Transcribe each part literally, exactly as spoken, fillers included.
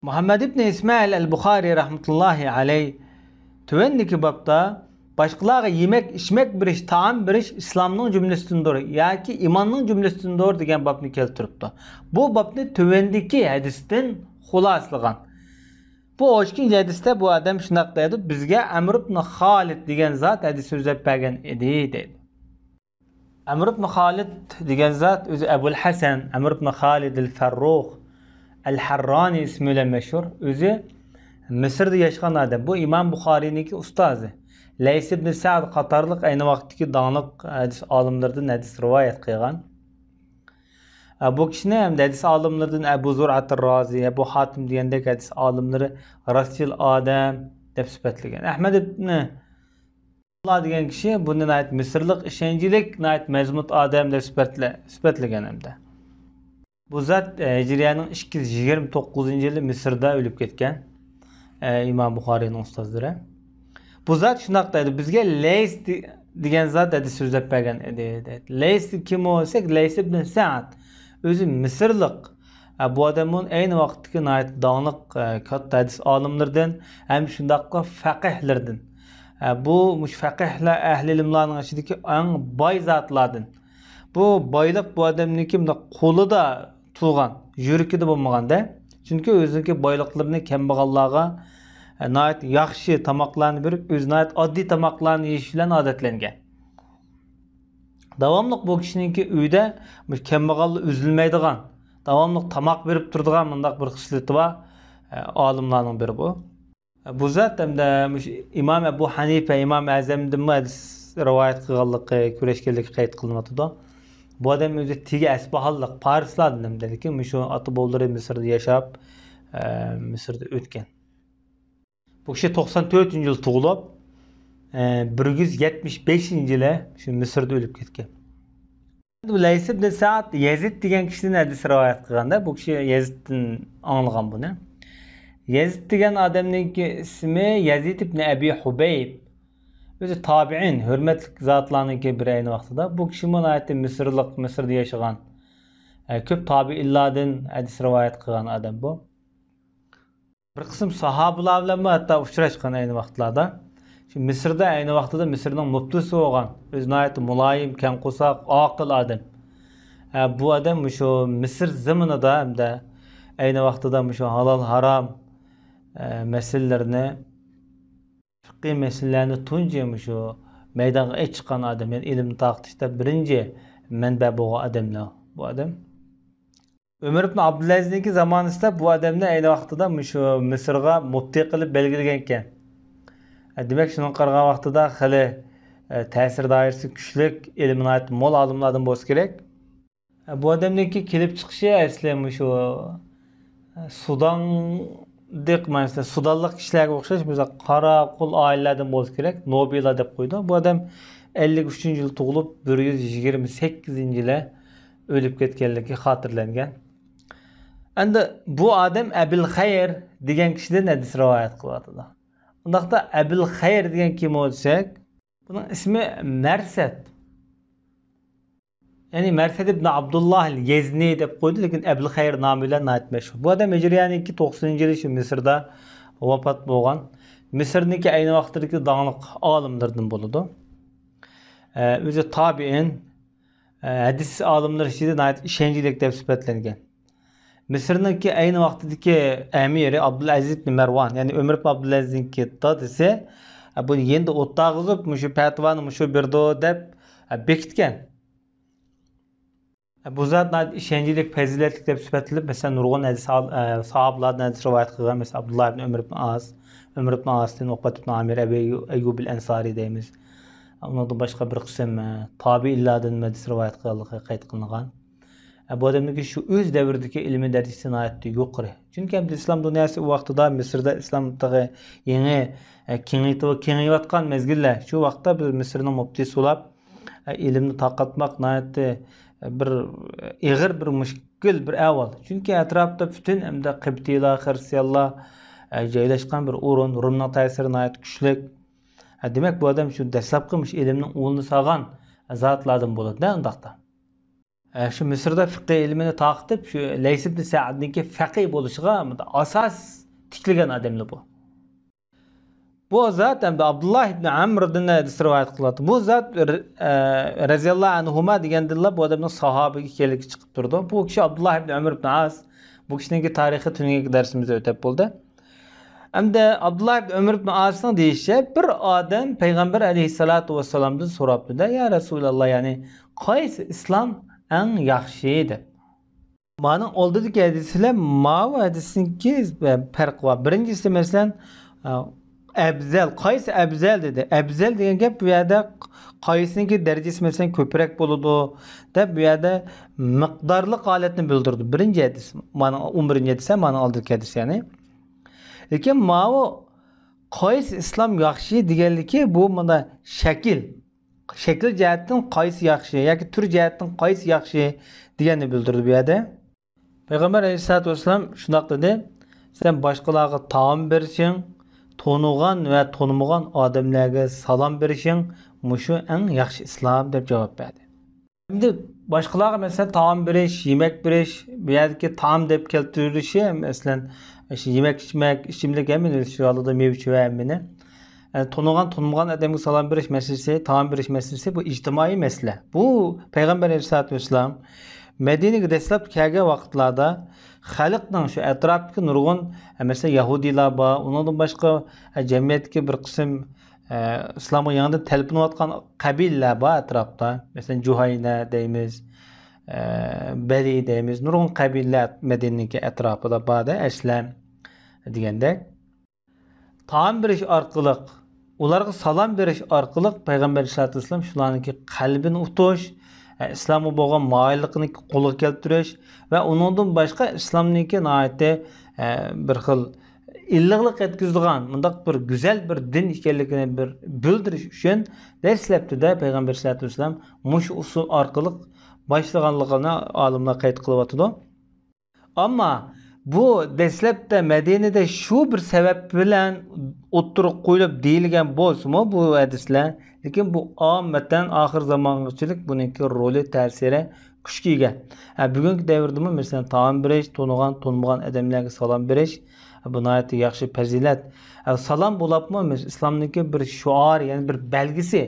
مۇھەممەد ئىبن ئىسمائىل ئەل بۇخارىي رەھمەتۇللاھى ئەلەيھ تۆۋەندىكى بابتا باشقىلارغا يېمەك، ئىچمەك بېرىش، تائام بېرىش ئىسلامنىڭ جۈملىسىدىندۇر ياكى ئىماننىڭ جۈملىسىدىندۇر دېگەن بابنى كەلتۈرۈپتۇ. بۇ بابنى تۆۋەندىكى ھەدىستىن خۇلاسىلىغان. بۇ ئون ئىككىنچى ھەدىستە بۇ ئادەم شۇنداق دەيدۇ، بىزگە ئەمر ئىبن خالىد دېگەن زات ھەدىس سۆزلەپ بەرگەن ئىدى دەيدۇ. ئەمر ئىبن خالىد دېگەن زات ئۆزى ئەبۇل ھەسەن ئەمر ئىبن خالىد ئەل فەررۇخ ئەل ھەررانى ئىسمى بىلەن مەشھۇر. ئۆزى مىسىردا ياشىغان ئادەم. بۇ ئىمام بۇخارىينىڭكى ئۇستازى. لەيس ئىبن سەئد قاتارلىق ئەينى ۋاقىتتىكى داڭلىق ھەدىس ئالىملىرىدىن ھەدىس رىۋايەت قىلغان. ئە، بۇ كىشىنى ھەمدە ھەدىس ئالىملىرىدىن ئەبۇ زۇرئەتۇر رازى، ئەبۇ ھاتىم دېگەندەك ھەدىس ئالىملىرى راستچىل ئادەم دەپ سۈپەتلىگەن. ئەھمەد ئىبن ئابدۇللا دېگەن كىشى بۇنى ناھايىتى مىسىرلىق، ئىشەنچلىك، ناھايىتى مەزمۇت ئادەم دەپ سۈپەتلە-، سۈپەتلىگەن ھەمدە. بۇ زات، ئە، ھىجرىيەنىڭ ئىككى يۈز يىگىرمە توققۇزىنچى يىلى مىسىردا ئۆلۈپ كەتكەن، ئە، ئىمام بۇخارىينىڭ ئۇستازلىرى. بۇ زات شۇنداق دەيدۇ، بىزگە لەيس دې-، دېگەن زات ھەدىس سۆزلەپ بەرگەن ئىدى، دەيدۇ. لەيس كىم ئۇ دېسەك، لەيس ئىبن سەئد. ئۆزى مىسىرلىق. ئە، بۇ ئادەممۇ ئەينى ۋاقىتتىكى ناھايىتى داڭلىق، ئە، كاتتا ھەدىس ئالىملىرىدىن ھەم شۇنداقلا فەقىھلىرىدىن. ئە، بۇ مۇشۇ فەقىھلەر، ئەھلى ئىلىملارنىڭ ئىچىدىكى ئەڭ باي زاتلاردىن. بۇ بايلىق بۇ ئادەمنىڭكى مۇنداق قولىدا تۇرغان، يۈرىكىدە بولمىغاندا. چۈنكى ئۆزىنىڭكى بايلىقلىرىنى كەمبەغەللەرگە، ئە، ناھايىتى ياخشى تاماقلارنى بېرىپ، ئۆزى ناھايىتى ئاددىي تاماقلارنى يېيىش بىلەن ئادەتلەنگەن. داۋاملىق بۇ كىشىنىڭكى ئۆيىدە مۇشۇ كەمبەغەللەر ئۈزۈلمەيدىغان، داۋاملىق تاماق بېرىپ تۇرىدىغان مۇنداق بىر خىسلىتى بار، ئە، ئالىملارنىڭ بىرى بۇ. بۇ زات ھەمدە مۇشۇ ئىمام ئەبۇ ھەنىپە، ئىمام ئەزەمدىنمۇ ھەدىس رىۋايەت قىلغانلىقى، كۆرۈشكەنلىكى قەيت قىلىنىۋاتىدۇ. بۇ ئادەم ئۆزى تېگى ئەسپاھانلىق، پارسلاردىن ھەمدە، لېكىن مۇشۇ ئاتا-بوۋىلىرى مىسىردا ياشاپ، ئە، مىسىردا ئۆتكەن. بۇ كىشى توقسان تۆتىنچى يىل تۇغۇلۇپ، ئە، بىر يۈز يەتمىش بەشىنچى يىلى شۇ مىسىردا ئۆلۈپ كەتكەن. لەيس ئىبن سەئد يەزىد دېگەن كىشىدىن ھەدىس رىۋايەت قىلغاندا، بۇ كىشى يەزىدتىن ئاڭلىغان بۇنى. يەزىد دېگەن ئادەمنىڭكى ئىسمى يەزىد ئىبن ئەبى ھۇبەيب. ئۆزى تابىئىن، ھۆرمەتلىك زاتلارنىڭكى بىرى ئەينى ۋاقتىدا. بۇ كىشىمۇ ناھايىتى مىسىرلىق، مىسىردا ياشىغان، ئە، كۆپ تابىئىنلاردىن ھەدىس رىۋايەت قىلغان ئادەم بۇ. بىر قىسىم ساھابىلار بىلەنمۇ ھەتتا ئۇچراشقان ئەينى ۋاقىتلاردا. شۇ مىسىردا ئەينى ۋاقتىدا مىسىرنىڭ مۇپتىسى بولغان، ئۆزى ناھايىتى مۇلايىم، كەڭ قورساق، ئاقىل ئادەم. ئە، بۇ ئادەم مۇشۇ مىسىر زېمىنىدا ھەمدە ئەينى ۋاقتىدا مۇشۇ ھالال، ھارام، ئە، مەسىلىلىرىنى، فىقھىي مەسىلىلەرنى تۇنجى مۇشۇ مەيدانغا ئېچىققان ئادەم، يەنى ئىلىمنى تارقىتىشتا بىرىنچى مەنبە بولغان ئادەملەر بۇ ئادەم. ئۆمەر ئىبن ئابدۇلئەزىزنىڭكى زامانىسىدا بۇ ئادەمنى ئەينى ۋاقتىدا مۇشۇ مىسىرغا مۇپتى قىلىپ بەلگىلىگەنىكەن. دېمەك، شۇنىڭغا قارىغان ۋاقتىدا خېلى، ئە، تەسىر دائىرىسى كۈچلۈك، ئىلمى ناھايىتى مول ئالىملاردىن بولسا كېرەك. بۇ ئادەمنىڭكى كېلىپ چىقىشى ئەسلى مۇشۇ سۇداندەك، مەسىلەن، سۇدانلىق كىشىلەرگە ئوخشاش، مەسىلەن، قارا قۇل ئائىلىلەردىن بولسا كېرەك، نوبىلا دەپ قويىدۇ. بۇ ئادەم ئەللىك ئۈچىنچى يىل تۇغۇلۇپ، بىر يۈز يىگىرمە سەككىزىنچى يىلى ئۆلۈپ كەتكەنلىكى خاتىرىلەنگەن. ئەمدى بۇ ئادەم ئەبىل خەير دېگەن كىشىدىن ھەدىس رىۋايەت قىلىۋاتىدۇ. ئۇنداقتا ئەبىل خەير دېگەن كىم ئۇ دېسەك، بۇنىڭ ئىسمى مەرسەت. يەنى مەرسەت ئىبن ئابدۇللا يەزنى دەپ قويدى، لېكىن ئەبىل خەير نامى بىلەن ناھايىتى مەشھۇر. بۇ ئادەم ھىجرىيەنىڭكى توقسىنىنچى يىلى شۇ مىسىردا ۋاپات بولغان. مىسىرنىڭكى ئەينى ۋاقىتتىكى داڭلىق ئالىملىرىدىن بولىدۇ. ئە، ئۆزى تابىئىن، ئە، ھەدىس ئالىملىرى ئىچىدە ناھايىتى ئىشەنچلىك دەپ سۈپەتلەنگەن. مىسىرنىڭكى ئەينى ۋاقتىدىكى ئەمىرى ئابدۇلئەزىز ئىبن مەرۋان، يەنى ئۆمەر ئىبن ئابدۇلئەزىزنىڭكى دادىسى، بۇنى يېنىدا ئولتۇرغۇزۇپ، مۇشۇ پەتىۋانى مۇشۇ بېرىدۇ دەپ بېكىتكەن. بۇ زات ناھايىتى ئىشەنچلىك، پەزىلەتلىك دەپ سۈپەتلىنىپ، مەسىلەن، نۇرغۇن ھەدىس ئال-، ئە، ساھابىلاردىن ھەدىس رىۋايەت قىلغان، مەسىلەن، ئابدۇللا ئىبن ئۆمەر ئىبن ئاس، ئۆمەر ئىبن ئاستىن، ئوقبەت ئىبن ئامىر، ئەبى ئەييۇب ئەل ئەنسارى دەيمىز. ئۇنىڭدىن باشقا بىر قىسىم، ئە، تابىئىنلاردىن ھەدىس رىۋايەت قىلغانلىقى قەيت قىلىنغان. ئە، بۇ ئادەمنىڭكى شۇ ئۆز دەۋرىدىكى ئىلمىي دەرىجىسى ناھايىتى يۇقىرى. چۈنكى ئەمدى ئىسلام دۇنياسى ئۇ ۋاقتىدا مىسىردا ئىسلام تېخى يېڭى، ئە، كېڭىيتىۋ-، كېڭىيىۋاتقان مەزگىللەر. شۇ ۋاقىتتا بىز مىسىرنىڭ مۇپتىسى بولاپ، ئە، ئىلىمنى تارقاتماق ناھايىتى، ئە، بىر، ئە، ئېغىر بىر مۈشكۈل، بىر ئەھۋال. چۈنكى ئەتراپتا پۈتۈن ئەمدى قىبتىيلار، خىرىستىيانلار، ئە، جايلاشقان بىر ئورۇن، رومنىڭ تەسىرى ناھايىتى كۈچلۈك. ئە، دېمەك، بۇ ئادەم شۇ دەسلەپكى مۇشۇ ئىلىمنىڭ ئۇلىنى سالغان زاتلاردىن بولىدۇ-دە، ئۇنداقتا. ئە، شۇ مىسىردا فىقھى ئىلمىنى تارقىتىپ، شۇ لەيس ئىبن سەئدنىڭكى فەقىھ بولۇشىغا ئاساس تىكلىگەن ئادەملەر بۇ. بۇ زات ئەمدى ئابدۇللا ئىبن ئەمردىن ھەدىس رىۋايەت قىلىۋاتىدۇ. بۇ زات ر-، ئە، رەزىياللاھۇ ئەنھۇما دېگەندىنلا بۇ ئادەمنىڭ ساھابىگە ئىكەنلىكى چىقىپ تۇرىدۇ. بۇ كىشى ئابدۇللا ئىبن ئەمر ئىبن ئاس. بۇ كىشىنىڭكى تارىخى تۈنۈگۈنكى دەرسىمىزدە ئۆتۈپ بولدى. ئەمدى ئابدۇللا ئىبن ئۆمەر ئىبن ئاسنىڭ دېيىشىچە، بىر ئادەم پەيغەمبەر ئەلەيھىسسالاتۇ ۋەسسالامدىن سوراپتۇ-دە، يا رەسۇلاللا، يەنى قايسى ئىسلام ئەڭ ياخشى دەپ. مانىڭ ئالدىدىكى ھەدىس بىلەن ماۋۇ ھەدىسنىڭكى پەرقى بار. بىرىنچىسى، مەسىلەن، ئەۋزەل، قايسى ئەۋزەل دېدى. ئەۋزەل دېگەن گەپ بۇ يەردە قايسىنىڭكى دەرىجىسى، مەسىلەن، كۆپرەك بولىدۇ دەپ، بۇ يەردە مىقدارلىق ھالەتنى بىلدۈرىدۇ. بىرىنچى ھەدىس، مانا ئون بىرىنچى ھەدىس، مانا ئالدىدىكى ھەدىس، يەنى. لېكىن ماۋۇ قايسى ئىسلام ياخشى دېگەنلىكى، بۇ مانا شەكىل. شەكىل جەھەتتىن قايسى ياخشى ياكى تۈر جەھەتتىن قايسى ياخشى دېگەننى بىلدۈرىدۇ بۇ يەردە. پەيغەمبەر ئەلەيھىسسالاتۇ ۋەسسالام شۇنداق دېدى، سەن باشقىلارغا تائام بېرىشىڭ، تونۇغان ۋە تونۇمىغان ئادەملەرگە سالام بېرىشىڭ، مۇشۇ ئەڭ ياخشى ئىسلام، دەپ جاۋاب بەردى. ئەمدى باشقىلارغا، مەسىلەن، تائام بېرىش، يېمەك بېرىش، بۇ يەردىكى تائام دەپ كەلتۈرۈلۈشى، مەسىلەن، شۇ يېمەك، ئىچمەك، ئىچىملىك ھەممىنى ئۆز ئىچىگە ئالىدۇ، مېۋە-چېۋە ھەممىنى. ئە، تونۇغان، تونۇمىغان ئادەمگە سالام بېرىش مەسىلىسى، تائام بېرىش مەسىلىسى، بۇ ئىجتىمائىي مەسىلە. بۇ پەيغەمبەر ئەلەيھىسسالاتۇ ۋەسسالام مەدىنىگە دەسلەپ كەلگەن ۋاقىتلاردا خەلقنىڭ شۇ ئەتراپتىكى نۇرغۇن، ئە، مەسىلەن، يەھۇدىيلار بار، ئۇنىڭدىن باشقا، ئە، جەمئىيەتتىكى بىر قىسىم، ئە، ئىسلامغا يېڭىدىن تەلپۈنۈۋاتقان قەبىلىلەر بار ئەتراپتا. مەسىلەن، جۇھەينە دەيمىز، ئە، بەلى دەيمىز، نۇرغۇن قەبىلىلەر مەدىنىنىڭكى ئەتراپىدا بار-دە، ئەسلەم دېگەندەك. تائام بېرىش ئارقىلىق، ئۇلارغا سالام بېرىش ئارقىلىق پەيغەمبەر ئەلەيھىسسالاتۇ ۋەسسالام شۇلارنىڭكى قەلبىنى ئۇتۇش، ئە، ئىسلامغا بولغان مايىللىقىنى قولغا كەلتۈرۈش ۋە ئۇنىڭدىن باشقا ئىسلامنىڭكى ناھايىتى، ئە، بىر خىل ئىللىقلىق يەتكۈزىدىغان، مۇنداق بىر گۈزەل بىر دىن ئىكەنلىكىنى بىر بىلدۈرۈش ئۈچۈن دەسلەپتىدە پەيغەمبەر ئەلەيھىسسالاتۇ ۋەسسالام مۇشۇ ئۇسۇل ئارقىلىق باشلىغانلىقىنى ئالىملار قەيت قىلىۋاتىدۇ. ئەمما بۇ دەسلەپتە مەدىنىدە شۇ بىر سەۋەب بىلەن ئوتتۇرىغا قويۇلۇپ دېيىلگەن بولسىمۇ بۇ ھەدىسلەر، لېكىن بۇ ئاممەتەن ئاخىر زامانغىچىلىك بۇنىڭكى رولى، تەسىرى كۈچكە ئىگە. ھە، بۈگۈنكى دەۋردىمۇ، مەسىلەن، تائام بېرىش، تونۇغان، تونۇمىغان ئادەملەرگە سالام بېرىش، بۇ ناھايىتى ياخشى پەزىلەت. ھە، سالام بولۇپمۇ، مەسىلەن، ئىسلامنىڭكى بىر شوئارى، يەنى بىر بەلگىسى.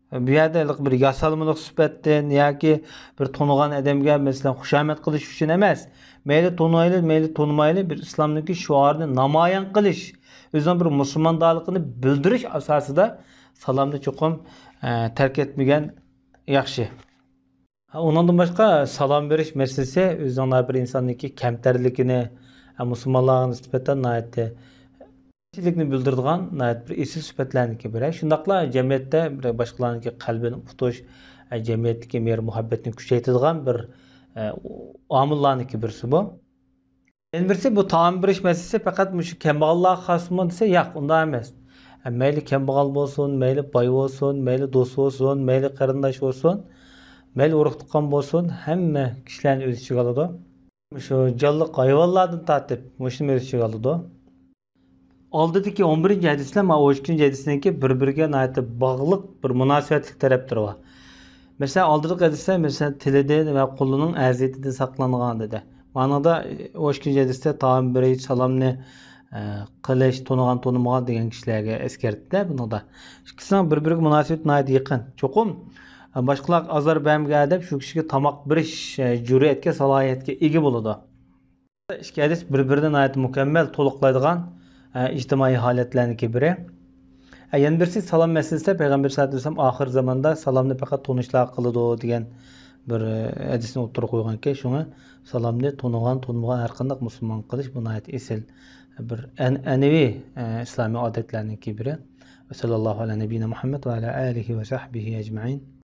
بۇ يەردە ھېلىقى بىر ياسالمىلىق سۈپەتتىن ياكى بىر تونۇغان ئادەمگە، مەسىلەن، خۇشامەت قىلىش ئۈچۈن ئەمەس. مەيلى تونۇيلى، مەيلى تونۇمايلى، بىر ئىسلامنىڭكى شوئارىنى نامايان قىلىش، ئۆزىنىڭ بىر مۇسۇلماندارلىقىنى بىلدۈرۈش ئاساسىدا سالامنى چوقۇم، ئە، تەرك ئەتمىگەن ياخشى. ھە، ئۇنىڭدىن باشقا سالام بېرىش مەسىلىسى ئۆزىنىڭ بىر ئىنساننىڭكى كەمتەرلىكىنى، ھە، مۇسۇلمانلارغا نىسبەتەن ناھايىتى كەمچىلىكنى بىلدۈرىدىغان ناھايىتى بىر ئېسىل سۈپەتلەرنىڭكى بىرى. شۇنداقلا جەمئىيەتتە بىر باشقىلارنىڭكى قەلبىنى ئۇتۇش، ھە، جەمئىيەتتىكى مېھىر-مۇھەببەتنى كۈچەيتىدىغان بىر، ئە، ئامىللارنىڭكى بىرسى بۇ. يەنە بىرسى، بۇ تائام بېرىش مەسىلىسى پەقەت مۇشۇ كەمبەغەللەرگە خاسمۇ دېسە، ياق، ئۇنداق ئەمەس. ھە، مەيلى كەمبەغەل بولسۇن، مەيلى باي بولسۇن، مەيلى دوست بولسۇن، مەيلى قېرىنداش بولسۇن، مەيلى ئۇرۇق-تۇغقان بولسۇن، ھەممە كىشىلەرنى ئۆز ئىچىگە ئالىدۇ. مۇشۇ جانلىق ھايۋانلاردىن تارتىپ مۇشۇنى ئۆز ئىچىگە ئالىدۇ. ئالدىدىكى ئون بىرىنچى ھەدىس بىلەن مانا ئون ئىككىنچى ھەدىسنىڭكى بىر-بىرىگە ناھايىتى باغلىق بىر مۇناسىۋەتلىك تەرەپلىرى بار. مەسىلەن، ئالدىدىكى ھەدىستە، مەسىلەن، تىلىدىن ۋە قولىنىڭ ئەزىيىتىدىن ساقلانغان دېدى. مانىڭدا ئون ئىككىنچى ھەدىستە تائام بېرىش، سالامنى، ئە، قىلىش، تونۇغان، تونۇمىغان دېگەن كىشىلەرگە ئەسكەرتتى بۇنىڭدا. ئىككىسىنىڭ بىر-بىرىگە مۇناسىۋىتى ناھايىتى يېقىن. چوقۇم، ئە، باشقىلارغا ئازار بەرمىگەن ئادەم شۇ كىشىگە تاماق بېرىش، ئە، جۈرئەتكە، سالاھىيەتكە ئىگە بولىدۇ. ئىككى ھەدىس بىر-بىرىنى ناھايىتى مۇكەممەل تولۇقلايدىغان، ئە، ئىجتىمائىي ھالەتلەرنىڭكى بىرى. ئە، يەنە بىرسى سالام مەسىلىسىدە پەيغەمبەر سەللەللاھۇ ئەلەيھى ۋەسەللەم ئاخىر زاماندا سالامنى پەقەت تونۇشلار قىلىدۇ دېگەن بىر، ئە، ھەدىسنى ئوتتۇرىغا قويغانكەن، شۇڭا سالامنى تونۇغان، تونۇمىغان ھەر قانداق مۇسۇلمان قىلىش بۇ ناھايىتى ئېسىل بىر ئەن-، ئەنئەنىۋى، ئە، ئىسلامىي ئادەتلەرنىڭكى بىرى. ۋە سەللەللاھۇ ئەلە نەبىييىنا مۇھەممەد ۋە ئەلە ئالىھى ۋە سەھبىھى ئەجمەئىن.